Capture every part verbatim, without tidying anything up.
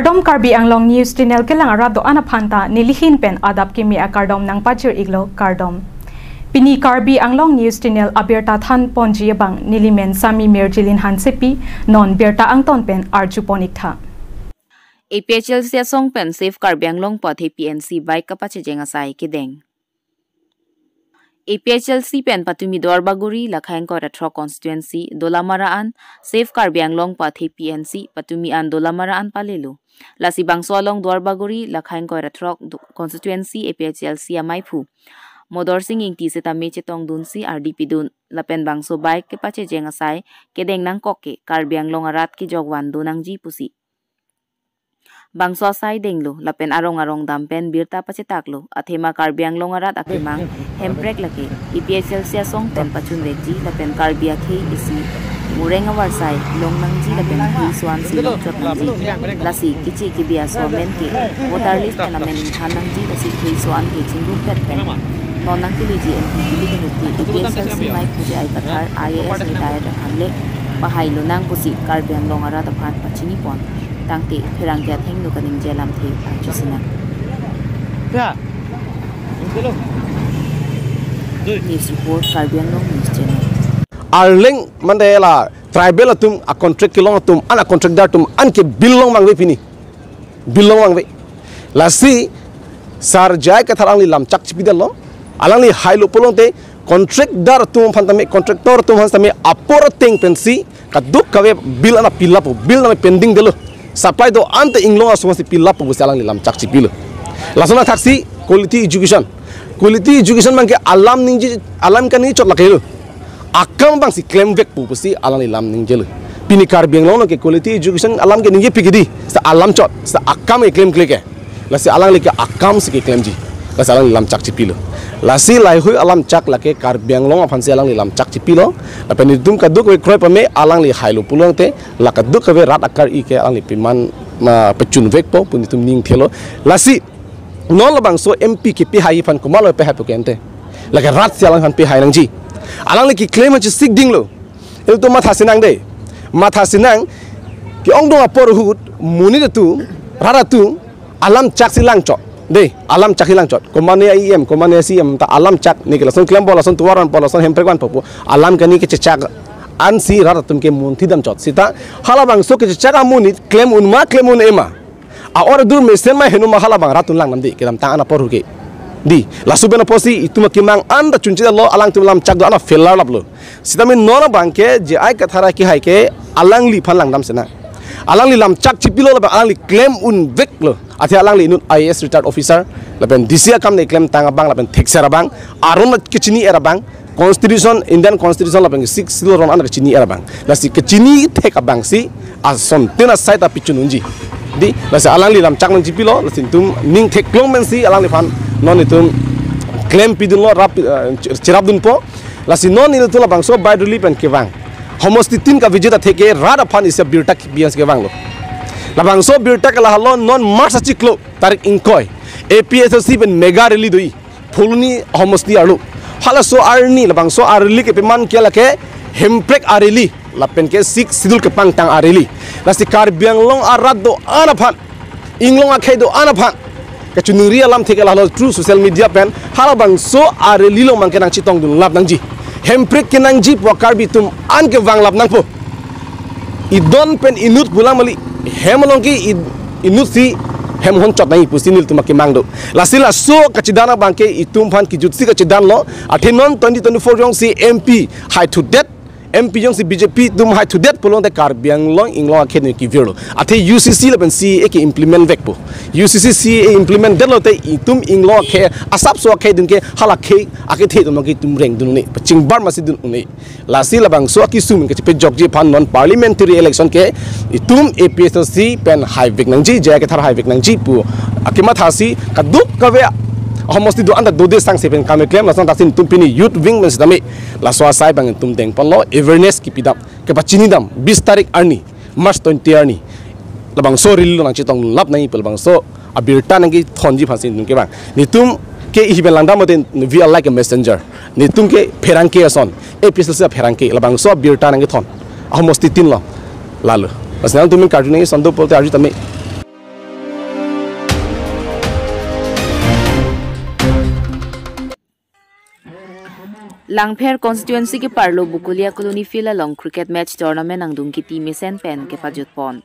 Kardom, Karbi Anglong News Channel kelang arat do-an aphan ta nelihin pen adap kimi akardom nangpajir iklo, kardom. Pini Karbi Anglong News Channel abirta than ponji abang nelimen Sami Mirjilin Hansepi, non birta angton pen arju pon iktha. A P H L C asong pen Save Karbi Anglong pu athe P N C bike kapachejeng asai kedeng. A P H L C pen patumi Duarbagori, Lakhaing Koira Throk constituency, Dolamara an, Save Karbi Anglong pu athe P N C patumi an Dolamara an palelo. Lasi bangso along Duarbagori, Lakhaing Koira Throk do-, constituency A P H L C amaiphu Modor Sing Ingti setame chetongdunsi ardi pidun, lapen bangso bike kepachejeng asai kedeng nangkok ke Karbi Anglong arat kejokvan do nangji pusi bangso asai denglo, lapen arong arong dam pen birta pachetaklo, athema Karbi Anglong arat akemang Hemprek lake A P H L C asong pen pachunvekji, lapen Karbi akhei isi mureng avarsai long nangji lapen khei so-an si longchot nangji. Lasi kichi kibi aso amen ke voter list pen amen ingthan nangji, lasi khei so-an ke chingrumpet pen non nangkeleji M P Billy Kanuti, A P H L C amaiphu J I Kathar, I A S retired aphan le pahai lonang pusi Karbi Anglong arat aphan pachini pon. Tangte pherangke athengno kaningje alamthe arju sinang. Ya. News report, Karbi Anglong News Channel. Arleng mande la tribal atum a contract kelong atum an, a contractdar atum an ke bill long vangve pini. Bill long vangve. Lasi Sar J I Kathar alangli lamchak chipidetlo. Alangli hailo pulote contractdar atum aphan tame, contractor atum aphan tame apor ateng pensi kadokave bill an apilappo, bill an pending detlo. Supply do-an te inglong asong si pilappo pusi alangli lamchak chipilo. Lason athaksi quality education. Quality education abang ke alam ningje, alam kaningje chot lake lo. Akam abang si klemvekpo pusi alangli lam ningjelo. Pini Karbi Anglong ke quality education alam ke ningjepik hedi. Seta alam chot, seta akam ke klemkle ke. Lasi alangli ke akam si keklemji. Lasi alangli lamchak chipilo. Lasi laheihui alamchak lake Karbi Anglong aphan si alangli lamchak chipilo. Lapen itum kadokave kroi pame alangli hailo pulote, la kadokave rat akari ke alangli piman ma pachunvekpo pu netum ning thelo. Lasi non labangso M P kepahai aphan komatlo pahaipo ke ante. Lake rat si alangphan pahai nangji. Alangli keklem hachi sik dinglo. Ilitum matha sinang dei. Matha sinang ke-ongdung apor ahut monit atum, rat atum alamchak si langchot. Dei, alamchak si langchot. Komane E M, komane C M ta alamchak, ne ke lason klempo, lason tovar vanpo, lason Hemprek vanpo pu alam kani kechechak ansi rat atum ke munthi damchot. Seta halabangso kechechak amonit klem un ma, klem un-e ma, a-or adur mesen ma heno ma, halabang rat atum langdam dei, kedamtang an apor ahut ke. Dei, laso pen apotsi itum akemang an ta chunchedetlo, alangtum lamchak do-an a failure laplo. Sitame non abang ke J I Kathar akehai ke alangliphan langdam sinang. Alangli lamchak chipilo lapen alangli klem unveklo. Athe alangli inut I A S retired officer, lapen D C akam ne klemtang abang, lapen thekser abang, aron kechini-er abang, Constitution, Indian Constitution lapen Sixth Schedule aron an kechini-er abang. Lasi kechini thek abang si asontin asai ta pichun unji. Dei, lasi alangli lamchak nangchipilo, lasi itum ning theklong pensi alangliphan non itum klem pidunlo, rap, eh, cherapdunpo. Lasi non ilitum labangso bike rally pen kevang. Homosti tin ka visit atheke rat aphan isi birta kipi ansi kevanglo. Labangso birta ke lahelo non March achiklo tarik ingkoi. A P H L C pen mega rally do-i. Phuloni homosti arlo. Halaso arni labangso a-rally kepiman ke lake Hemprek a-rally. Lapen ke Sixth Schedule kepangtang a-rally. Lasi Karbi Anglong arat do-an aphan, inglong akhei do-an aphan kachiningri alamthe ke lahelo through social media pen, halabangso a-rally along abang ke nangchetongdun lap nangji. Hemprek kenangji pu Karbi atum an ke vanglap nangpo. Idon pen inut pulang mali, hem along ke id-, inut si hem honchot nangji pusi nelitum akemang do. Lasi laso kachedan abang ke itum aphan kejutsi kachedanlo, athe non twenty twenty-four jongsi M P haithudet, M P jongsi B J P atum haithudet pulote Karbi Anglong inglong akhei dun kevirlo. Athe U C C lapen C A A ke implement vekpo. U C C C A A implement detlote itum inglong akhei asapso akhei dun ke hala akhei akethe atum ke itum rengdun un-e, pachingbar masi dun un-e. Lasi labangso akesung kachepajokji aphan non parliamentary election ke itum A P H L C pen haivek nangji, J I Kathar haivek nangji pu akemathasi kadokave homosti do-an ta dode sangse pen kam keklem, lason athaksi itum pini youth wing pen sitame laso asai abang itum dengponlo, awareness kipidam, kepachinidam, bis tarik arni, March twenty arni. Labangso rally along nangchetong lap nangji pu labangso abirta nangkethonji aphansi itum kevang. Netum ke ihi pen langdam mate, we are like a messenger. Netum ke pherangke ason, A P H L C pherangke, labangso abirta nangkethon. Ahomosti tin along. Lalo. Lasi nangtum karju nangji ason do pulote arju tame. Langpher constituency keparlo Bukulia Colony Field along cricket match tournament angdung kiti mesen pen kepajutpon.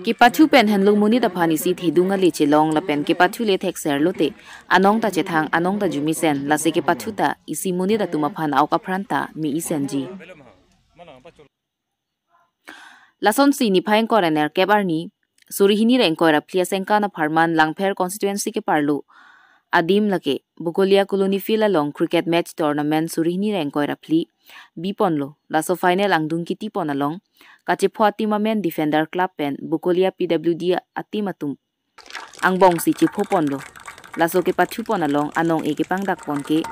Kepathu pen henlung monit aphan isi thedung ale chelong lapen kepathu le thekser lote, anong ta chethang, anong ta jumisen, lasi kepathu ta isi monit atum aphan aok apran ta me-isenji. Lasonsi niphai ingkoi ra nerkep arni, suri hini ra ingkoi ra phli asengkan apharman Langpher constituency keparlo adim lake Bukulia Colony Field along cricket match tournament suri hini ra ingkoi ra phli biponlo. Laso final angdung kitipon along kachepho ateam amen Defender Club pen Bukulia P W D ateam atum angbongsi chephoponlo. Laso kepathupon along anong-e kepangdakpon ke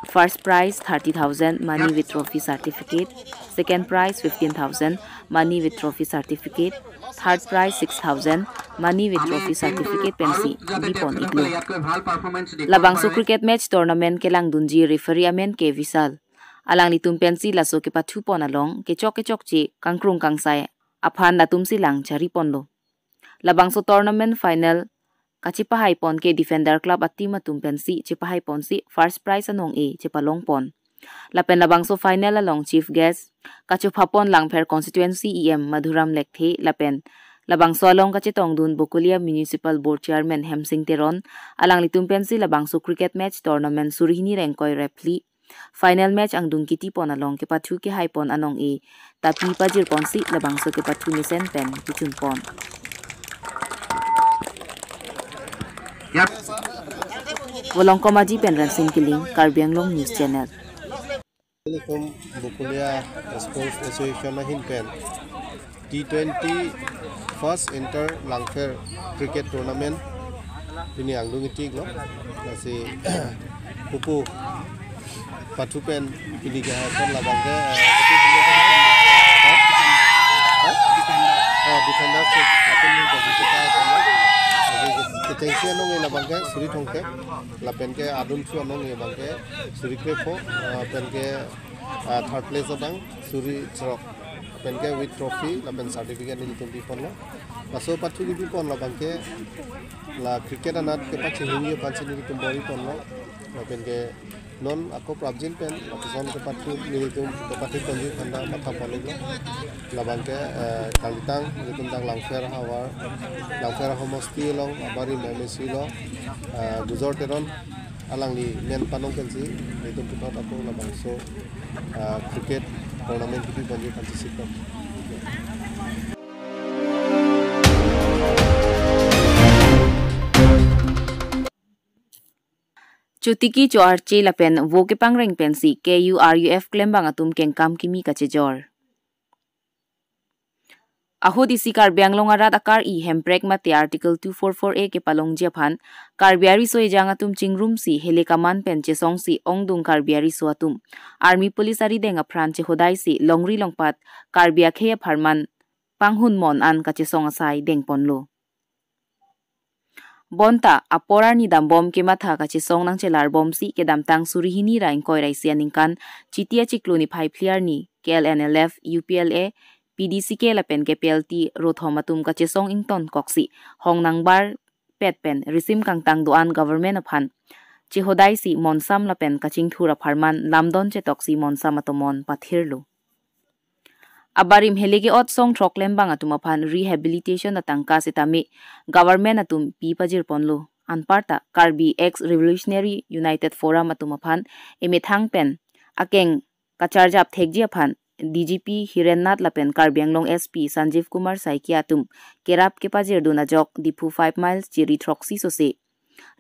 first prize thirty thousand money with trophy certificate, second prize fifteen thousand money with trophy certificate, third prize six thousand money with trophy certificate pensi bipon-iklo. Labangso cricket match tournament kelangdunji referee amen ke Vishal. Alanglitum pensi laso kepathupon along kechok kechokche kangkrung kangsai aphan latumsi lang chariponlo. Labangso tournament final kachepahaipon ke Defender Club ateam atum pensi chepahaiponsi first prize anong-e chepalongpon. Lapen labangso final along chief guest kachophapon Langpher constituency E M Madhuram Lekthe lapen labangso along kachetongdun Bokolia Municipal Board Chairman Hemsing Teron, alanglitum pensi labangso cricket match tournament suri hini ra ingkoi ra phli final match angdung kitipon along kepathu kehaipon anong-e tapi pajirponsi labangso kepathu mesen pen kechunpon. Volongkom Aji pen Rensing Killing, Karbi Anglong News Channel. Nelitum Bokolia Sports Association ahin pen T twenty first Inter Langpher Cricket Tournament pini angdung itiklo. Lasi pupu pathu pen pini kehaipon labang ke, eh, betul, betul, ha? Ha? Ah, defender se, atum ni bagi kita kan. Lasi ketengsi anong-e labang ke suri thomkep, lapen ke adun su anong-e abang ke suri krepho, ah, pen ke, ah, third place abang suri throk, pen ke with trophy lapen certificate nelitum biponlo. Laso pathu kebipon labang ke la cricket anat kepachehingji aphansi nelitum bor-iponlo. Lapen ke non ako prapjin pen lapuson kepathu nelitum kepathuponji aphanta mathapon-iklo. Labang ke, eh, kalitang nelitum dak Langpher havar, Langpher homosti along abarim M A C lo, eh, Gujor Teron, alangli men panong pensi nelitum puthot ako labangso, ah, cricket tournament kipi ponji aphansi sikdam. Chotiki cho-arche lapen vo kepangreng pensi K U R U F klembang atum kengkam kimi kachejor. Ahut isi Karbi Anglong arat akar-i Hemprek mate Article two four four A kepalongji aphan Karbi ariso ejang atum chingrumsi hele kaman pen chesongsi ongdung Karbi ariso atum Army Police arideng apran chehodaisi longri longpat Karbi akhei apharman panghunmon an kachesong asai dengponlo. Bonta apor arni dambom kematha kachesong nangchelarbomsi kedamtang suri hini ra ingkoi ra isi aningkan Chiti achiklo niphai phli arni K L N L F, U P L A, P D C K lapen ke P L T rothom atum kachesong ingtonkoksi hong nangbarpet pen risim kangtang do-an government aphan chehodaisi monsam lapen kachingthur apharman lamdon chetoksi monsam atomon pathirlo. Abarim helege ot song throk klembang atum aphan rehabilitation atangka sitame government atum pi pajirponlo. Anparta Karbi Ex Revolutionary United Forum atum aphan emethang pen akeng kacharjap thekji aphan D G P Hiren Nath lapen Karbi Anglong S P Sanjeev Kumar Saikia atum kerap kepajirdun ajok Diphu five miles chiri throksi sose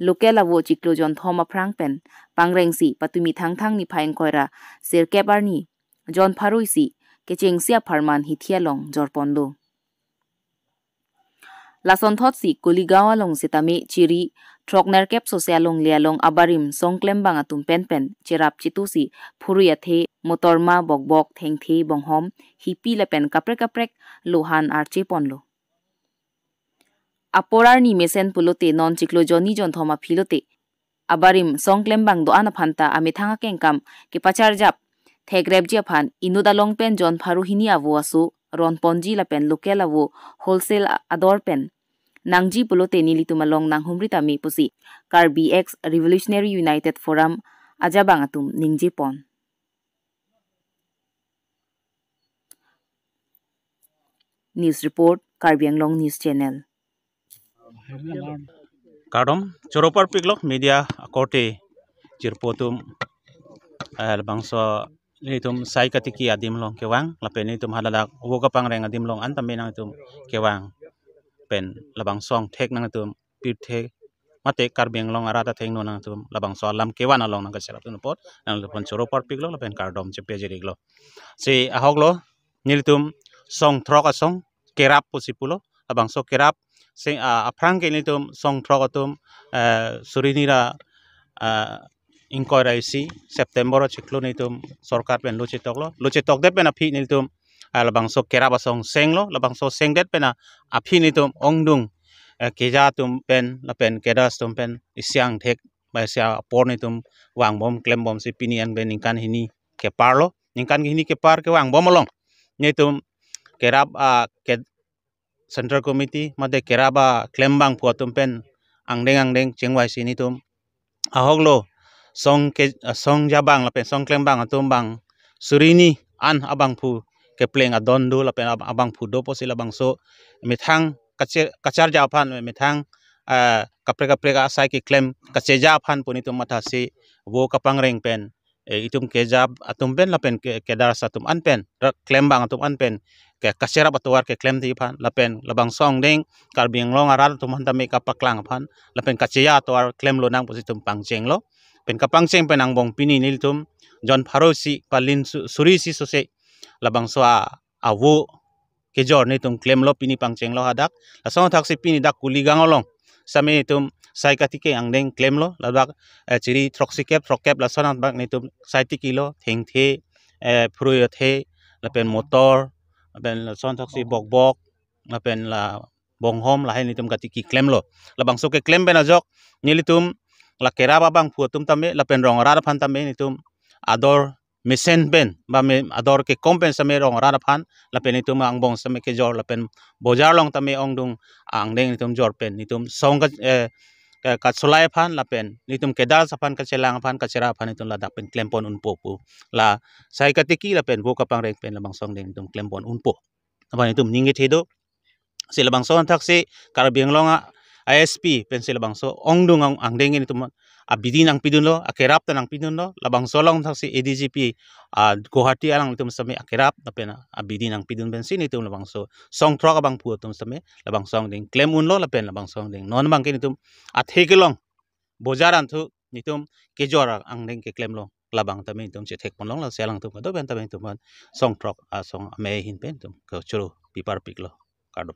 local avo chiklo jonthom aphrang pen pangrengsi patumi Thangthang niphai ingkoi ra sirkep arni jon pharo isi kechengsi apharman hithi along jorponlo. Lasonthotsi Kuligaon along sitame chiri throk nerkep sose alongle along abarim song klembang atum penpen cherap chitusi phurui athe, motorma, bokbok, thengthe, bonghom, hipi lapen kaprek kaprek lohan archeponlo. Apor arni mesen pulote non chiklo jonni jonthom aphi lote abarim song klembang do-an aphanta amethang akengkam kepacharjap thekrepji aphan inut along pen jon pharo hini avo aso ronponji lapen local avo wholesale ador pen nangji pulote nelitum along nanghumri tame pusi Karbi Ex Revolutionary United Forum ajabang atum ningjepon. News report, Karbi Anglong News Channel. Kardom, choro parpiklo media akorte jirpo atum, eh, labangso nelitum sai katiki adim along kevang, lapen nelitum haladak vo kapangreng adim along an tame nangtum kevang. Pen labangso angthek nangtum pirthe mate Karbi Anglong arat athengno nangtum labangso alam kevan along nangkacherapdun apot nangtum choro parpiklo lapen kardom chepejirik lo. Si ahoklo, nelitum song throk asong kerap pusi pulo, labangso kerap seng, ah, aphrang ke nelitum song throk atum, eh, suri hini ra, ah, ingkoi ra isi September chiklo nelitum sorkar pen lochetok lo. Lochetok det pen aphi nelitum, ah, labangso kerap asong senglo, labangso sengdet pen a-, aphi nelitum ongdung, eh, keja atum pen lapen cadres atum pen isi angthek ba isi apor nelitum vangbom klembomsi pini an pen ningkan hini keparlo, ningkan hini kepar kevangbom along nelitum kerap, ah, ke Central Committee mate kerap aklembangphu atum pen angdeng angdeng chengvaisi nelitum ahoklo song ke, ah, song jabang lapen song klembang atum bang suri hini an abangphu kepleng adon do lapen ab-, abangphu do pusi labangso methang kache-, kacharja aphan methang, ah, kaprek kaprek asai keklem kacheja aphan pu nelitum mathasi vo kapangreng pen, eh, itum keja atum pen lapen ke, cadres atum an pen, ra klembang atum an pen ke kacherap atovar keklem ti aphan lapen labangso angdeng Karbi Anglong arat atum aphan tame kapaklang aphan lapen kacheja atovar klemlonang pusi itum pangchenglo. Pen kapangcheng pen angbong pini nelitum jon pharo isi palin su-, suri isi sose labangso a, avo kejor nelitum klemlo, pini pangchenglo hadak. Lason thaksi pini dak Kuligang along same nelitum sai katiki angdeng klemlo, ladak, eh, chiri throksi kep, throk kep lason abak nelitum sai tikilo, thengthe, eh, phrui athe, lapen motor, lapen lason thaksi bokbok, lapen la bonghom lahai nelitum katiki klemlo. Labangso keklem pen ajok nelitum la kerap abangphu atum tame lapen rong arat aphan tame nelitum ador mesen pen ba me ador kekom pen same rong arat aphan lapen nelitum angbong same kejor lapen bojar along tame ongdung angdeng nelitum jor pen nelitum song ka, eh, ka, kacholai aphan lapen nelitum cadres aphan kachelang aphan kacherap aphan nelitum ladak pen klempon unpo pu la sai katiki lapen vo kapangreng pen labangso angdeng nelitum klempon unpo. Aphan nelitum ningje thedo. Si labangso an thaksi Karbi Anglong a, I S P pensi labangso ongdung ang, angdeng nelitum abidi nangpidunlo, akerap ta nangpidunlo, labangso along thaksi A D G P, ah, Guwahati alanglitum same akerap lapen abidi nangpidun pensi nelitum labangso song throk abangphu atum same labangso angdeng klem unlo lapen labangso angdeng non abangke nelitum athe kelong bojar anthu nelitum kejor angdeng keklemlo, labang tame nelitum chethekponlong, lasi alangtum kado pen tame nelitum song throk asong amei ahin pen nelitum kachoro pi parpiklo. Kardom.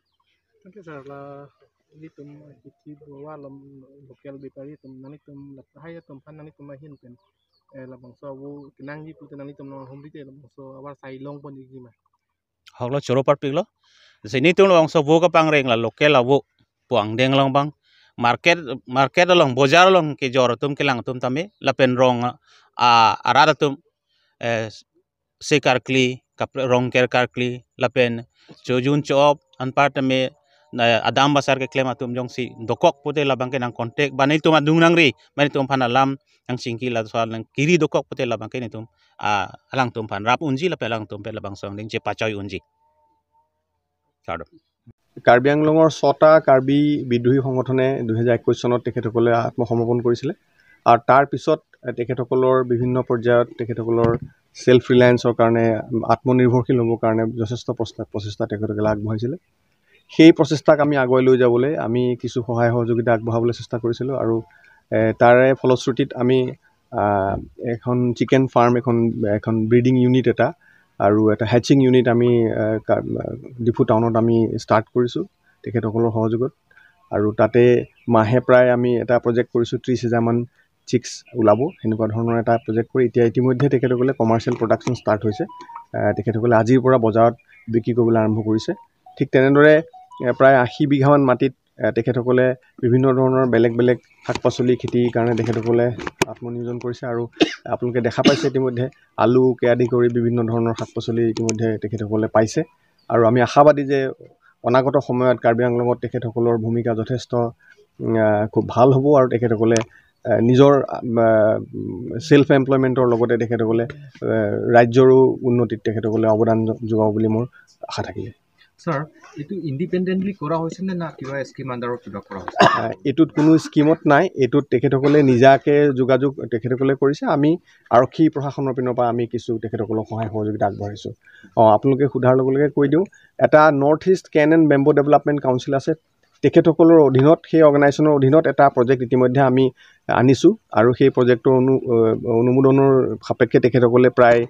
Thank you, sir. La nelitum isi buwa lam local bepari atum nanglitum lahai atum aphan nanglitum ahin pen, eh, labangso avo kenangji pute nanglitum nang humri te labangso avar sai longponji ma? Ahoklo, choro parpiklo. Si nelitum labangso vo kapangreng la local avo pu angdeng along bang market, market along bojar along kejor atum kelang atum tame lapen rong a, arat atum, eh, se karkli, kapre-, rong ker karkli, lapen chojun chop anpar tame, na, adam basar keklem atum jongsi dokok pute labangke nang contact, ba nelitum adung nangri, ba nelitum aphan alam nangchingki, laso nangkiri dokok pute labangke nelitum, ah, alangtum aphan rap unji lapen alangtum pen labangso angdeng chepachoi unji. Kardom. Karbi আংলঙৰ ছটা কাৰ্বি বিদ্ৰোহী সংগঠনে দুহেজাৰ একৈশ চনত তেখেতসকলে আত্মসমৰ্পণ কৰিছিলে। আৰু তাৰ পিছত, এ, তেখেতসকলৰ বিভিন্ন পৰ্যায়ত তেখেতসকলৰ ছেল্ফ ৰিলায়েন্সৰ কাৰণে, আত্মনিৰ্ভৰশীল হ'বৰ কাৰণে যথেষ্ট প্ৰচেষ্টা, প্ৰচেষ্টা তেখেতসকলে আগবঢ়াইছিলে। সেই প্ৰচেষ্টাক আমি আগুৱাই লৈ যাবলৈ আমি কিছু সহায় সহযোগিতা আগবঢ়াবলৈ চেষ্টা কৰিছিলোঁ। আৰু, এ, তাৰে ফলশ্ৰুতিত আমি, আ, এখন চিকেন ফাৰ্ম, এখন, এখন ব্ৰিডিং ইউনিট এটা আৰু এটা হেচিং ইউনিট আমি, আ, কা-, ডিফু টাউনত আমি ষ্টাৰ্ট কৰিছোঁ তেখেতসকলৰ সহযোগত। আৰু তাতে মাহে প্ৰায় আমি এটা প্ৰজেক্ট কৰিছোঁ, ত্ৰিছ হাজাৰমান চিক্স ওলাব, সেনেকুৱা ধৰণৰ এটা প্ৰজেক্ট কৰি এতিয়া ইতিমধ্যে তেখেতসকলে কমাৰ্চিয়েল প্ৰডাকশ্যন ষ্টাৰ্ট হৈছে। আ, তেখেতসকলে আজিৰ পৰা বজাৰত বিক্ৰী কৰিবলৈ আৰম্ভ কৰিছে। ঠিক তেনেদৰে, এ, প্ৰায় আশী বিঘামান মাটিত, এ, তেখেতসকলে বিভিন্ন ধৰণৰ বেলেগ বেলেগ শাক পাচলি খেতিৰ কাৰণে তেখেতসকলে আত্মনিয়োজন কৰিছে। আৰু আপোনালোকে দেখা পাইছে ইতিমধ্যে আলুকে আদি কৰি বিভিন্ন ধৰণৰ শাক পাচলি ইতিমধ্যে তেখেতসকলে পাইছে। আৰু আমি আশাবাদী যে অনাগত সময়ত কাৰ্বি আংলঙত তেখেতসকলৰ ভূমিকা যথেষ্ট, উম, আহ, খুব ভাল হ'ব আৰু তেখেতসকলে আহ, নিজৰ, আহ, ছেল্ফ এমপ্লয়মেণ্টৰ লগতে তেখেতসকলে, আহ, ৰাজ্যৰো উন্নতিত তেখেতসকলে অৱদান যোগাব বুলি মোৰ আশা থাকিলে। ছাৰ, এইটো ইণ্ডিপেণ্ডেণ্টলি কৰা হৈছে নে না কিবা স্কিম আণ্ডাৰত কিবা কৰা হৈছে? আহ, এইটোত কোনো স্কিমত নাই। এইটোত তেখেতসকলে নিজাকে যোগাযোগ তেখেতসকলে কৰিছে। আমি আৰক্ষী প্ৰশাসনৰ পিনৰ পৰা আমি কিছু তেখেতসকলক সহায় সহযোগিতা আগবঢ়াইছোঁ। অ, আপোনালোকে সোধাৰ লগে লগে কৈ দিওঁ, এটা নৰ্থ ইষ্ট কেন এণ্ড বেম্বো ডেভেলপমেণ্ট কাউন্সিল আছে। তেখেতসকলৰ অধীনত, সেই অৰ্গেনাইজেশ্যনৰ অধীনত এটা প্ৰজেক্ট ইতিমধ্যে আমি আনিছোঁ আৰু সেই প্ৰজেক্টৰ অনু-, আহ, অনুমোদনৰ সাপেক্ষে তেখেতসকলে প্ৰায়,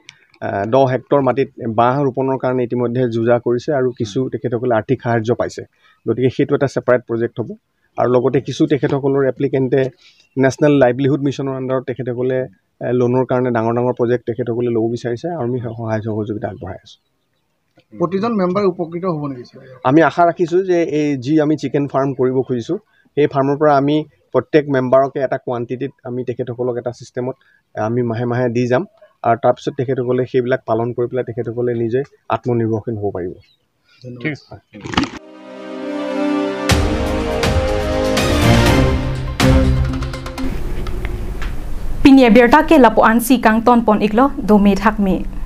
আহ, দহ হেক্টৰ মাটিত বাঁহ ৰোপণৰ কাৰণে ইতিমধ্যে যো-জা কৰিছে আৰু কিছু তেখেতসকলে আৰ্থিক সাহায্য পাইছে। গতিকে সেইটো এটা ছেপাৰেট প্ৰজেক্ট হ'ব। আৰু লগতে কিছু তেখেতসকলৰ এপ্লিকেণ্টে নেশ্যনেল লাইভলিহুড মিছনৰ আণ্ডাৰত তেখেতসকলে, আহ, লোনৰ কাৰণে ডাঙৰ ডাঙৰ প্ৰজেক্ট তেখেতসকলে ল'ব বিচাৰিছে আৰু আমি সহায় সহযোগিতা আগবঢ়াই আছোঁ। প্ৰতিজন মেম্বাৰ উপকৃত হ'ব নেকি ছাৰ? আমি আশা ৰাখিছোঁ যে এই যি আমি চিকেন ফাৰ্ম কৰিব খুজিছোঁ, সেই ফাৰ্মৰ পৰা আমি প্ৰত্যেক মেম্বাৰকে এটা কোৱান্টিটিত আমি তেখেতসকলক এটা ছিষ্টেমত আমি মাহে মাহে দি যাম আৰু তাৰপিছত তেখেতসকলে সেইবিলাক পালন কৰি পেলাই তেখেতসকলে নিজে আত্মনিৰ্ভৰশীল হ'ব পাৰিব। ধন্যবাদ। ঠিক আছে। Pini abirta ke lapu-ansi kangton pon iklo, dome thakme.